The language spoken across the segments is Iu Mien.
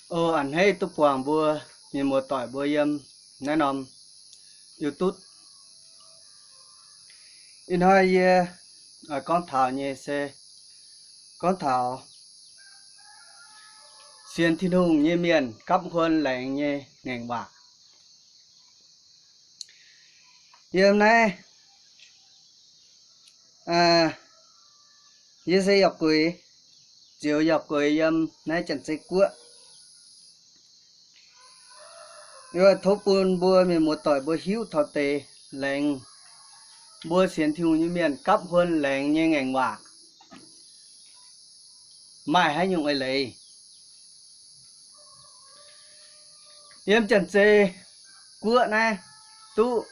O, a'hneiv duqv buangh mbuo mienh muoz-doic mbuo yiem naaiv norm YouTube. Ih hnoi yie oix gorngv taux nyei se gorngv taux sienx Tin-Hungh nyei mienh gapv huon laengz nyei ngaengc waac. Yiem naaiv, yie se yaac gueix, ziouc yaac gueix yiem naaiv Janx-Zei Guoqv. Yie tov bun mbuo mienh muoz-doic mbuo hiuv taux deix laengz mbuo sienx Tin-Hungh nyei mienh gapv huon laengz nyei ngaengc waac maaih haaix nyungc eix leiz. Yiem Janx-Zei Guoqv naaiv duqv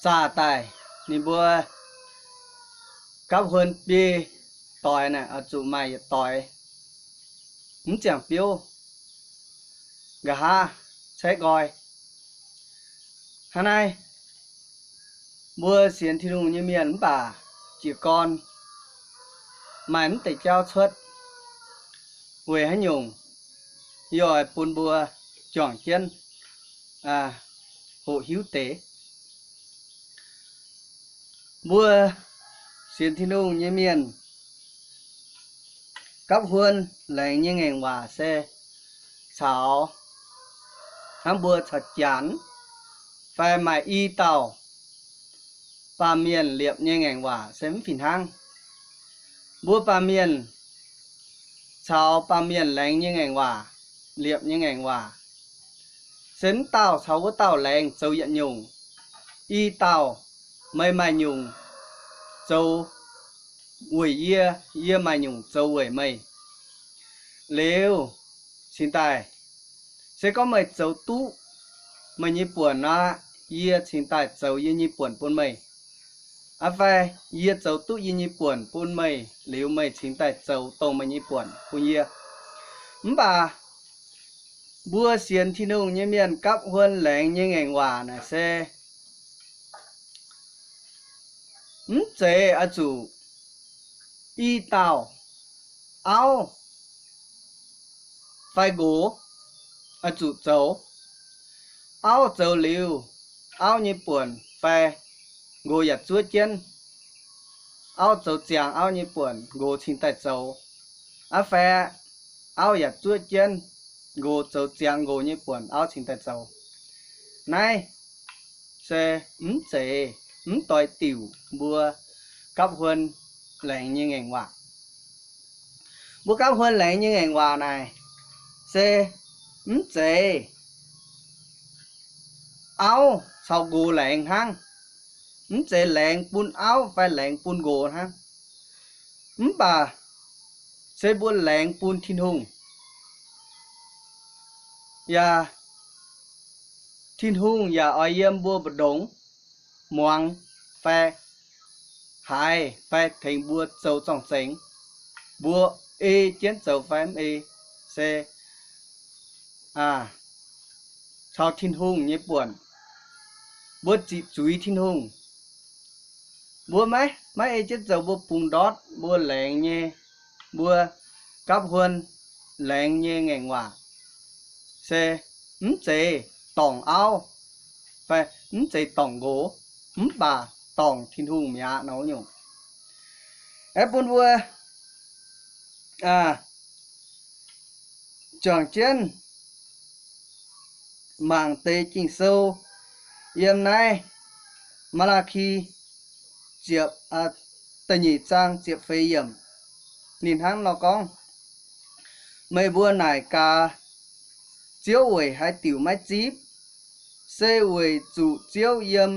zaah daaih, ninh mbuo gapv huon biei doix naaic oix zuqc maaih yietc doix mv ziangh biouv, nqa'haav caeqv nqoi. Hnangv naaiv, mbuo sienx Tin-Hungh nyei mienh mv baac jiez gorn maaih mv deix jauv cuotv. Weic haaix nyungc? Yie oix bun mbuo juangc jienv hoqc hiuv deix. Mbuo sienx Tin-Hungh nyei mienh gapv huon laengz nyei ngaengc waac se caux hnangv mbuo caux Janx fai maaih i dauh baamh mienh liepc nyei ngaengc waac se mv fih hnangv. Mbuo baamh mienh caux baamh mienh laengz nyei ngaengc waac, liepc nyei ngaengc waac, se mv dauh caux wuov dauh laengz zoux yietc nyungc. I dauh, meih maaih nyungc zoux weic yie, yie maaih nyungc zoux weic meih. Liuz cingx daaih, se gorngv meih zoux duqv meih nyei buonc aqv, yie cingx daaih zoux yie nyei buonc bun meih. Aa fai yie zoux duqv yie nyei buonc bun meih liuz, meih cingx daaih zoux dongh meih nyei buonc bun yie. Mv baac mbuo sienx Tin-Hungh nyei mienh gapv huon laengz nyei ngaengc waac naaic se mv zeiz oix zuqc i dauh auv fai nqox oix zuqc zoux. Auv zoux liuz, auv nyei buonc fai nqox yaac zuov jienv. Auv zoux ziangx auv nyei buonc, nqox cingx daaih zoux. Aa fai auv yaac zuov jienv nqox zoux ziangx nqox nyei buonc, auv cingx daaih zoux. Naaiv se mv zeiz, mv doix diuc mbuo gapv huon laengz nyei ngaengc waac. Mbuo gapv huon laengz nyei ngaengc waac naaic se mv zeiz auv caux nqox laengz hnangv. Mv zeiz laengz bun auv fai laengz bun nqox hnangv. Mv baac se mbuo laengz bun Tin-Hungh. Yaac Tin-Hungh yaac oix yiem mbuo mbu'ndongx muangx fai haiz fai tengx mbuo zoux zorng-zengx. Mbuo ei jienv zoux fai mv ei, se caux Tin-Hungh nyei buonc. Mbuo ziqc zuiz Tin-Hungh. Mbuo maiv, maiv ei jienv zoux mbuo bungx ndortv mbuo laengz nyei, mbuo gapv huon laengz nyei ngaengc waac se mv zeiz dorngc auv fai mv zeiz dorngc nqox, mv baac dorngc Tin-Hungh mi'aqv nor nyungc. Aeqv, bun mbuo juangc jienv mangc deix Ging-Sou yiem naaiv Maa^laa^ki ziepc, da'nyeic zaang ziepc feix yiemc. Ninh hnangv nor gorngv, meih mbuo naaic gaax, Ziouv weic haaix diuc maiv zipv? Se weic zuqc Ziouv yiem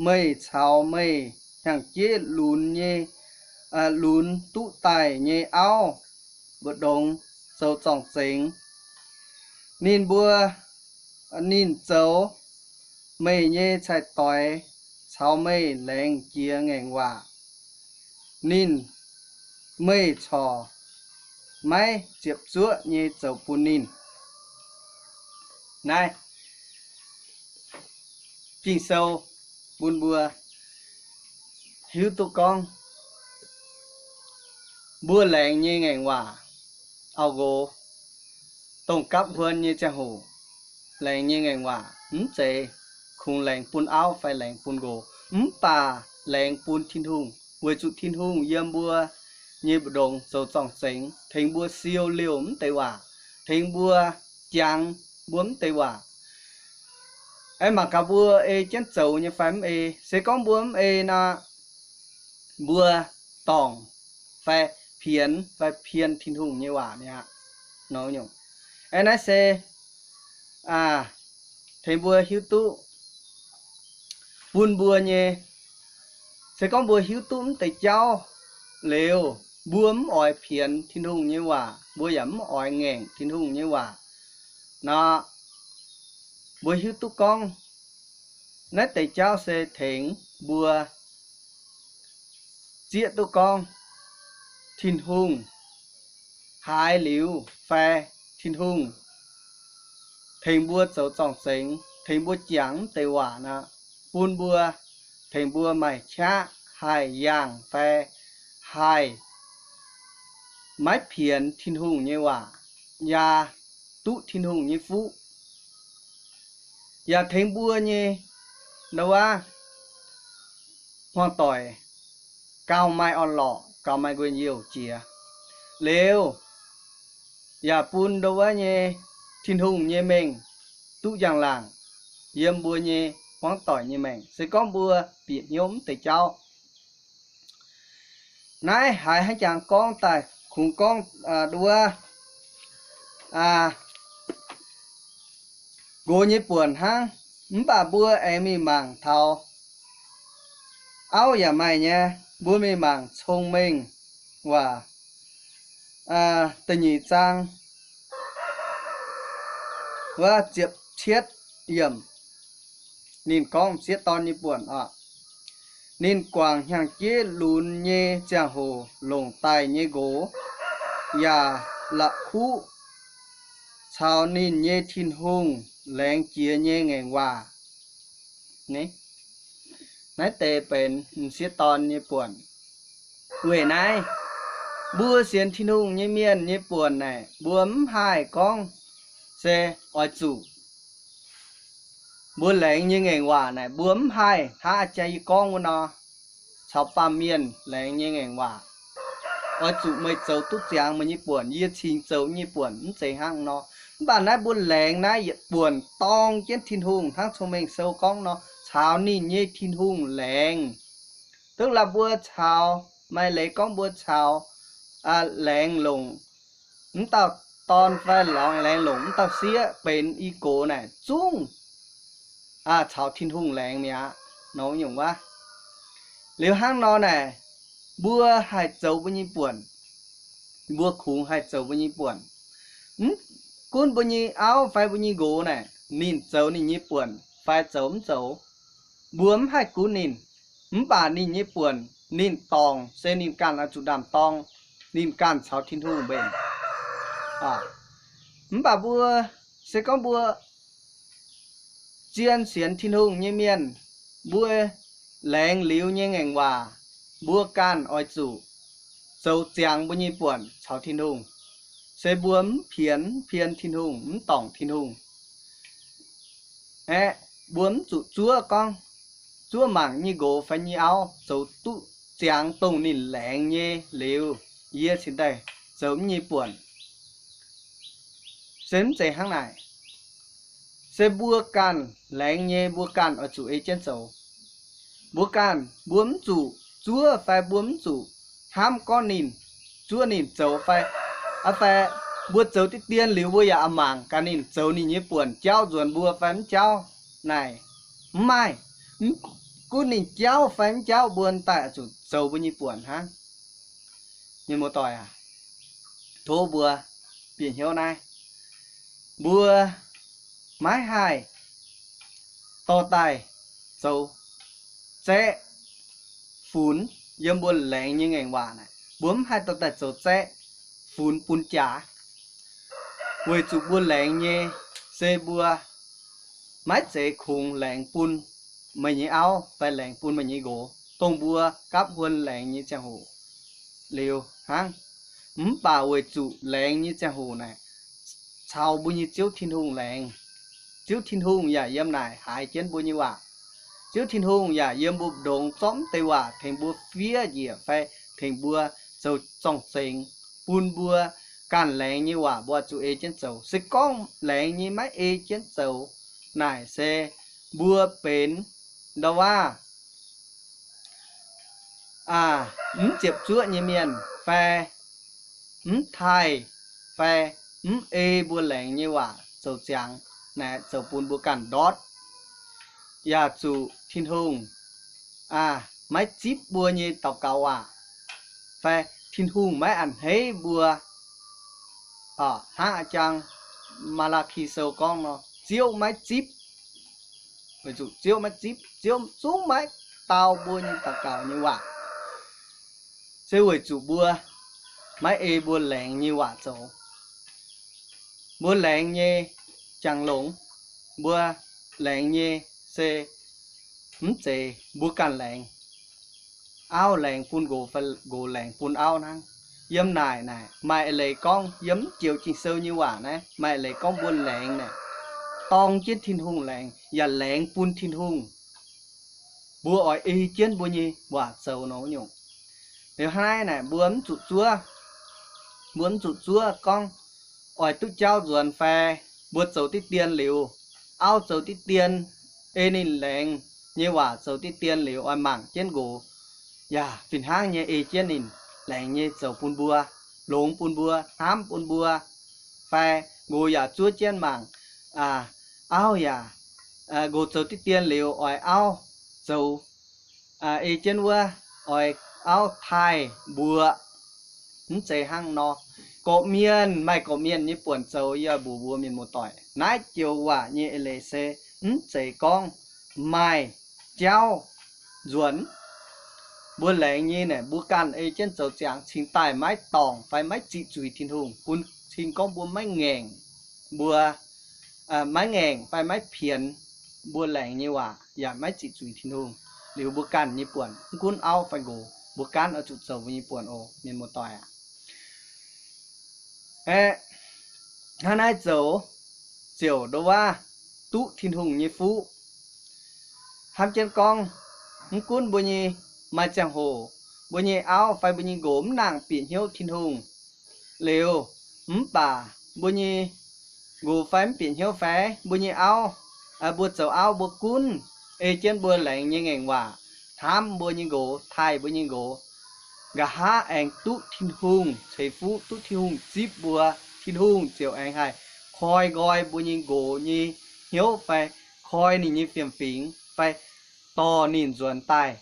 meih caux meih hnyangx-jeiv lunx nyei, lunx duqv daaih nyei auv mbu'ndongx zoux zorng-zengx. Ninh mbuo, ninh zoux meih nyei cai-doix caux meih laengz jiex ngaengc waac. Ninh, meih corc maiv ziepc zuoqv nyei zoux bun ninh. Naaiv Ging-Sou bun mbuo hiuv duqv gorngv mbuo laengz nyei ngaengc waac auv-nqox, dongh gapv huon nyei ziangh hoc, laengz nyei ngaengc waac mv zeiz kungx laengz bun auv fai laengz bun nqox, mv baac laengz bun Tin-Hungh, weic zuqc Tin-Hungh yiem mbuo nyei mbu'ndongx zoux zorng-zengx, tengx mbuo siou liouh mv deix waac, tengx mbuo jangx mbuo mv deix waac. Aengx mangc gaax mbuo ei jienv zoux nyei fai mv ei. Se gorngv mbuo mv ei nor, mbuo dorngc fai pienx fai pien Tin-Hungh nyei waac mi'aqv. Aeqv, naaiv se tengx mbuo hiuv duqv bun mbuo nyei, se gorngv mbuo hiuv duqv mv deix jauv liuz, mbuo mv oix pienx Tin-Hungh nyei waac, mbuo yaac mv oix ngaengc Tin-Hungh nyei waac nor, mbuo hiuv duqv gorngv naaiv deix jauv se tengx mbuo zieqv duqv gorngv Tin-Hungh haaix liuz fai Tin-Hungh tengx mbuo zoux zorng-zengx, tengx mbuo jangx mv deix waac nor, bun mbuo, tengx mbuo maaih qaqv haih yangh fai haih maiv pienx Tin-Hungh nyei waac, yaac duqv Tin-Hungh nyei fuqv. Yaac tengx mbuo nyei ndau wuov hmuangv doic gauh maaih orn-lorqc, gauh maaih njien-youh jiex liuz, yaac bun ndau wuov nyei Tin-Hungh nyei mengh duqv njang-laangc yiem mbuo nyei hmuangv doic nyei maengc, se gorngv mbuo bieqc hnyouv mv deix jauv. Naaiv haiz hnangv jangx gorngv daaih kungx gorngv ndau wuov nqox nyei buonc hnangv, mv baac mbuo aengx mingh mangc taux auv yaac maaih nyei, mbuo mingh mangc Cong-Mengh Waac da'nyeic zaang wuov ziepc cietv yiemc. Ninh gorngv m'sieqv dorn nyei buonc oc. Ninh guangc hnyangx-jeiv lunx nyei ziangh hoc longc daaih nyei nqox, yaac la'kuqv caux ninh nyei Tin-Hungh laengz jiez nyei ngaengc waac. Naaiv deix benx m'sieqv dorn nyei buonc. Weic naaiv, mbuo sienx Tin-Hungh nyei mienh nyei buonc naaic, mbuo mv haih gorngv se oix zuqc mbuo laengz nyei ngaengc waac naaic, mbuo mv haih hnangv a'jang yie gorngv wuov nor, caux baamh mienh laengz nyei ngaengc waac, oix zuqc meih zoux duqv ziangx meih nyei buonc, yie cingx zoux nyei buonc, mv zeiz hnangv nor. Mv baac naaiv mbuo laengz naaiv yietc buonc dorng jienv Tin-Hungh, hnangv Cong-Mengh Sou gorngv nor, caux ninh nyei Tin-Hungh laengz. Duqv la'buo caux, maaih leiz gorngv mbuo caux laengz longc mv dauh dorn fai laengz longc mv dauh sieqv benx i gox naaic zungv caux Tin-Hungh laengz mi'aqv. Nor nyungc wuov. Liuz hnangv nor naaic, mbuo haih zoux mbuo nyei buonc, mbuo kungx haih zoux mbuo nyei buonc. Mv gunv mbuo nyei auv fai mbuo nyei nqox naaic, ninh zoux ninh nyei buonc fai zoux mv zoux, mbuo mv haih gunv ninh. Mv baac ninh nyei buonc ninh dorngc se ninh ganh oix zuqc ndaam-dorng, ninh ganh caux Tin-Hungh mbenc. Mv baac mbuo, se gorngv mbuo zien sienx Tin-Hungh nyei mienh, mbuo laengz liuz nyei ngaengc waac, mbuo ganh oix zuqc zoux ziangx mbuo nyei buonc caux Tin-Hungh. Se mbuo mv pienx, mv pien Tin-Hungh, mv dorngc Tin-Hungh. Aeqv, mbuo mv zuqc zuov gorngv, zuov mangc nyei nqox fai nyei auv zoux duqv ziangx dongh ninh laengz nyei liuz, yie cingx daaih zoux mv nyei buonc. Se mv zeiz hnangv naaic. Se mbuo ganh laengz nyei, mbuo ganh oix zuqc ei jienv zoux. Mbuo ganh, mbuo mv zuqc zuov fai mbuo mv zuqc hnamv gorngv ninh, zuov ninh zoux fai, fai mbuo zoux diqv dien liuz mbuo yaac a'mangc gaax ninh zoux ninh nyei buonc jauv nzuonx mbuo fai mv jauv naaic. Mv maaih, mv gunv ninh jauv fai mv jauv, mbuo daaih zuqc zoux mbuo nyei buonc hnangv. Mienh muoz-doic aac, tov mbuo bieqc hnyouv naaiv, mbuo maiv haih dorh daaih zoux zaeqv funx yiem mbuo laengz nyei ngaengc waac naaic. Mbuo mv haih dorh daaih zoux zaeqv funx bun jaax, weic zuqc mbuo laengz nyei se mbuo maiv zeiz kungx laengz bun meih nyei auv fai laengz bun meih nyei nqox, dongh mbuo gapv huon laengz nyei ziangh hoc liuz hnangv. Mv baac weic zuqc laengz nyei ziangh hoc naaic, caux mbuo nyei Ziouv Tin-Hungh laengz. Ziouv Tin-Hungh yaac yiem naaic haiz jienv mbuo nyei waac. Ziouv Tin-Hungh yaac yiem mbuo mbu'ndongx zorqv mv deix waac tengx mbuo fiev njiec fai tengx mbuo zoux zorng-zengx, bun mbuo ganh laengz nyei waac mbuo zuqc ei jienv zoux. Se gorngv laengz nyei maiv ei jienv zoux naaic se mbuo benx ndau-waav mv ziepc zuoqv nyei mienh fai mv taaih fai mv ei mbuo laengz nyei waac zoux ziangx naaic, zoux bun mbuo ganh ndortv, yaac zuqc Tin-Hungh maiv zipv mbuo nyei daux gaux waac, fai Tin-Hungh maiv a'hneiv mbuo. Hnangv a'jang Maa^laa^ki Sou gorngv nor, Ziouv maiv zipv, weic zuqc Ziouv maiv zipv, Ziouv zungv maiv dau mbuo nyei daux gaux nyei waac, se weic zuqc mbuo maiv ei mbuo laengz nyei waac zoux. Mbuo laengz nyei jangx longx, mbuo laengz nyei se mv zeiz mbuo ganh laengz, auv laengz bun nqox fai nqox laengz bun auv hnangv. Yiem naaic naaic maaih eix leiz gorngv, yiem mv joux Ging-Sou nyei waac naaiv maaih eix leiz gorngv mbuo laengz naaic, dorng jienv Tin-Hungh laengz yaac laengz bun Tin-Hungh. Mbuo oix ei jienv mbuo nyei waac zoux nor nyungc. Liuz hnangv naaiv naaic mbuo mv zuqc zuov, mbuo mv zuqc zuov gorngv oix duqv jauv nzuonx fai mbuo zoux diqv dien liuz, auv zoux diqv dien, ei ninh laengz nyei waac zoux diqv dien liuz oix mangc jienv nqox, yaac fih hnangv nyei ei jienv ninh laengz nyei zoux bun mbuo, longx bun mbuo, hnamv bun mbuo, fai nqox yaac zuov jienv mangc, auv yaac, nqox zoux diqv dien liuz oix auv zoux ei jienv wuov, oix auv taaih mbuoqc. Mv zeiz hnangv nor. Gorqv-mienh maaih gorqv-mienh nyei buonc zoux, yie mbuox mbuo mienh muoz-doic, naaiv joux waac nyei eix leiz se mv zeiz gorngv maaih jauv nzuonx. Mbuo laengz nyei naaic mbuo ganh ei jienv zoux ziangx cingx daaih maiv dorngc fai maiv ziqc zuiz Tin-Hungh, bun cing gorngv mbuo maiv ngaengc, mbuo maiv ngaengc fai maiv pienx mbuo laengz nyei waac yaac maiv ziqc zuiz Tin-Hungh. Liuz mbuo ganh nyei buonc, mv gunv auv fai nqox, mbuo gaanv oix zuqc zoux mbuo nyei buonc oc, mienh muoz-doic aac. Aeqv, hnangv naaiv zoux ziouc ndouv waav duqv Tin-Hungh nyei fuqv. Hnamv jienv gorngv, mv gunv mbuo nyei maaih ziangh hoc mbuo nyei auv fai mbuo nyei nqox mv nangc bieqc hnyouv Tin-Hungh liuz, mv baac mbuo nyei nqox fai mv bieqc hnyouv fai mbuo nyei auv, mbuo zoux auv mbuo gunv ei jienv mbuo laengz nyei ngaengc waac hnamv mbuo nyei nqox, taaih mbuo nyei nqox, nqa'haav aengx duqv Tin-Hungh ceix fuqv, duqv Tin-Hungh zipv mbuo. Tin-Hungh ziouc aengx haih koi nqoi mbuo nyei nqox nyei hnyouv fai koi ninh nyei fiem-fingx fai dorh ninh nzuonx daaih,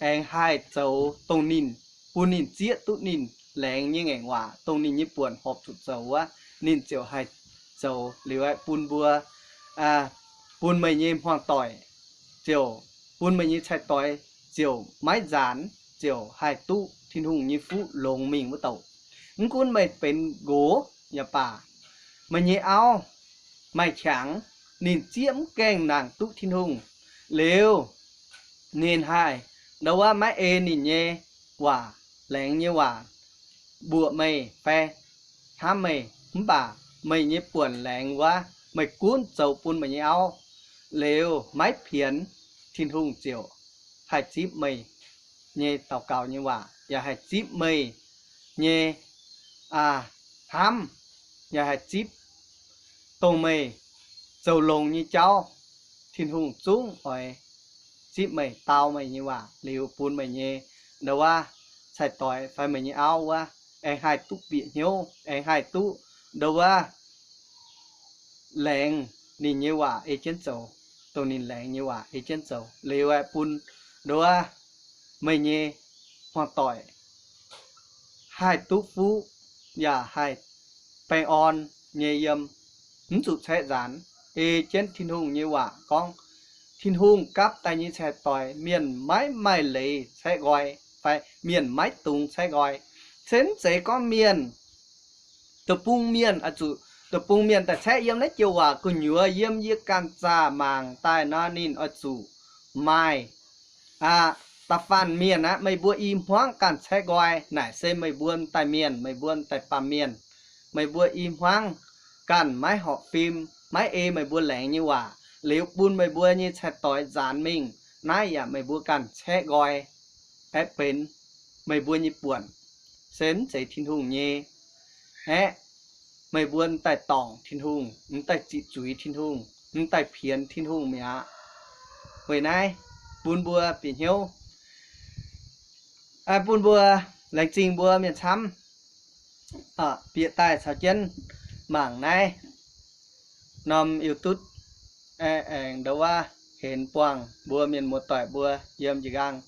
aengx haih zoux dongh ninh, bun ninh zieqv duqv ninh laengz nyei ngaengc waac, dongh ninh nyei buonc horpc zuqc zoux wuov, ninh ziouc haih zoux liuz aeqv, bun mbuo, bun meih nyei hmuangv-doic ziouc, bun meih nyei cai-doix ziouc maiv nzaanx, ziouc haih duqv Tin-Hungh nyei fuqv longx mingh wuov douc. Mv gunv meih benx nqox yaac baac, meih nyei auv maaih qangx, ninh zieqv mv gaengh nangc duqv Tin-Hungh liuz, ninh haih ndouv waav maiv ei ninh nyei waac, laengz nyei waac mbuoqc meih fai hnamv meih, mv baac meih nyei buonc laengz wuov, meih gunv zoux bun meih nyei auv liuz maiv pienx, Tin-Hungh ziouc haih zipv meih nyei daux gaux nyei waac, yaac haih zipv meih nyei hnamv, yaac haih zipv dongh meih zoux longx nyei jauv. Tin-Hungh zungv oix zipv meih, dau meih nyei waac liuz bun meih nyei ndouv waav cai-doix fai meih nyei auv wuov aengx haih duqv bieqc hnyouv, aengx haih duqv ndouv waav laengz ninh nyei waac ei jienv zoux, dongh ninh laengz nyei waac ei jienv zoux liuz aeqv, bun ndouv waav meih nyei hmuangv-doic haih duqv fuqv, yaac haih baengh orn nyei yiem, mv zuqc caeqv nzaanx. Ei jienv Tin-Hungh nyei waac gorngv, Tin-Hungh gapv daaih nyei cai-doix mienh maiv maaih leiz caeqv nqoi, fai mienh maiv dungx caeqv nqoi. Se mv zeiz gorngv mienh, deic-bung mienh, zuqc deic-bung mienh daaih caeqv yiem naaiv joux waac gu'nyuoz, yiem yie ganh zaah mangc daaih nor, ninh oix zuqc maaih aqv. Da'faanh mienh aqv, meih mbuo i hmuangv ganh caeqv nqoi. Naaic se meih mbuo m'daaih mienh, meih mbuo m'daaih baamh mienh. Meih mbuo i hmuangv ganh maiv horpc fim, maiv ei meih mbuo laengz nyei waac, liuz bun meih mbuo nyei cai-doix nzaanx mingh. Naaiv yaac meih mbuo ganh caeqv nqoi. Aeqv, benx meih mbuo nyei buonc, se mv zeiz Tin-Hungh nyei. Aeqv, meih mbuo m'daaih dorngc Tin-Hungh, m'daaih ziqc zuiz Tin-Hungh, m'daaih pienx Tin-Hungh mi'aqv. Weic naaiv, bun mbuo bieqc hnyouv, bun mbuo laengz zingh mbuo mienh camv bieqc daaih caux jienv mangc naaiv norm YouTube, aengx ndouv waav henx buangh mbuo mienh muoz-doic mbuo yiem njiec nqaang.